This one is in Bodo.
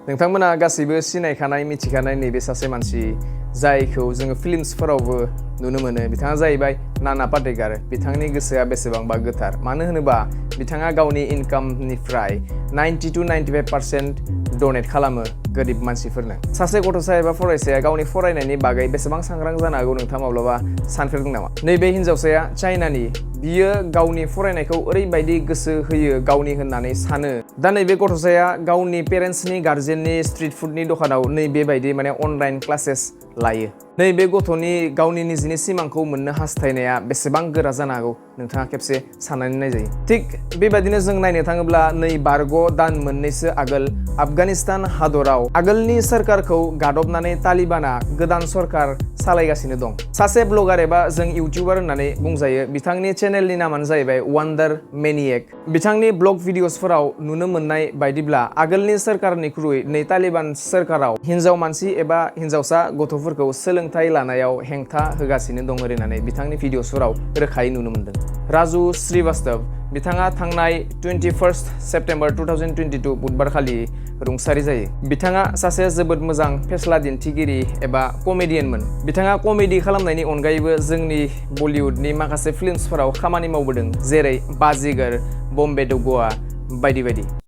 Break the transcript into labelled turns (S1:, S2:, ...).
S1: नोंथांमोना गासैबो सिनायखानाय मिथिखानाय नैबे सासे मानसि जायखौ जोङो फिल्मसफोरावबो नुनो मोनो बिथाङा जाहैबाय नाना पाटेकार बिथांनि गोसोआ बेसेबांबा गोथार मानो होनोबा बिथाङा गावनि इनकामनिफ्राय 90 to 95% डनेट खालामो गोरिब मानसिफोरनो सासे गथ'सा एबा फरायसाया गावनि फरायनायनि बागै बेसेबां सांग्रां जानो हागौ नोंथाङा माब्लाबा सानफेरदों नामा नैबे हिनजावसाया चाइनानि बियो गावनि फरायनायखौ ओरैबायदि गोसो होयो गावनि होननानै सानो दा नैबे गथ'साया गावनि पेरेन्ट्सनि गार्जेननि स्ट्रीट फुडनि दखानाव नैबेबायदि माने अनलाइन क्लासेस लायो नैबे गथ'नि गावनि निजिनि सिमांखौ मोननो हास्थायनाया बेसेबां गोरा जानो हागौ नोंथाङा खेबसे साननानै नायजायो थिग बेबायदिनो जों नायनो थाङोब्ला नै बारग' दान मोननैसो आगोल आफगानिस्तान हादराव आगोलनि सोरखारखौ गादबनानै तालिबाना गोदान सरखार सालायगासिनो दं सासे ब्लगार एबा जों इउटिउबार होननानै बुंजायो बिथांनि चेनेलनि नामानो जाहैबाय वान्डार मेनिएक बिथांनि ब्लग भिडिअसफोराव नुनो मोननाय बायदिब्ला आगोलनि सोरखारनिख्रुइ नै तालिबान सोरखाराव हिन्जाव मानसि एबा हिन्जावसा गथ'फोरखौ सोलोंथाइ लानायाव हेंथा होगासिनो दं होननानै बिथांनि भिडिअसफोराव रोखायै नुनो मोनदों राजु श्रीवास्तव बिथाङा थांनाय 21 सेप्तेम्बर 2022 बुधबार खालि रुंसारि जायो बिथाङा सासे जोबोद मोजां फेस्ला दिन्थिगिरि एबा कमेडियानमोन बिथाङा कमेडि खालामनायनि अनगायैबो जोंनि बलिउडनि माखासे फिल्मसफोराव खामानि मावबोदों जेरै बाजीगर बम्बे द गवा बायदि बायदि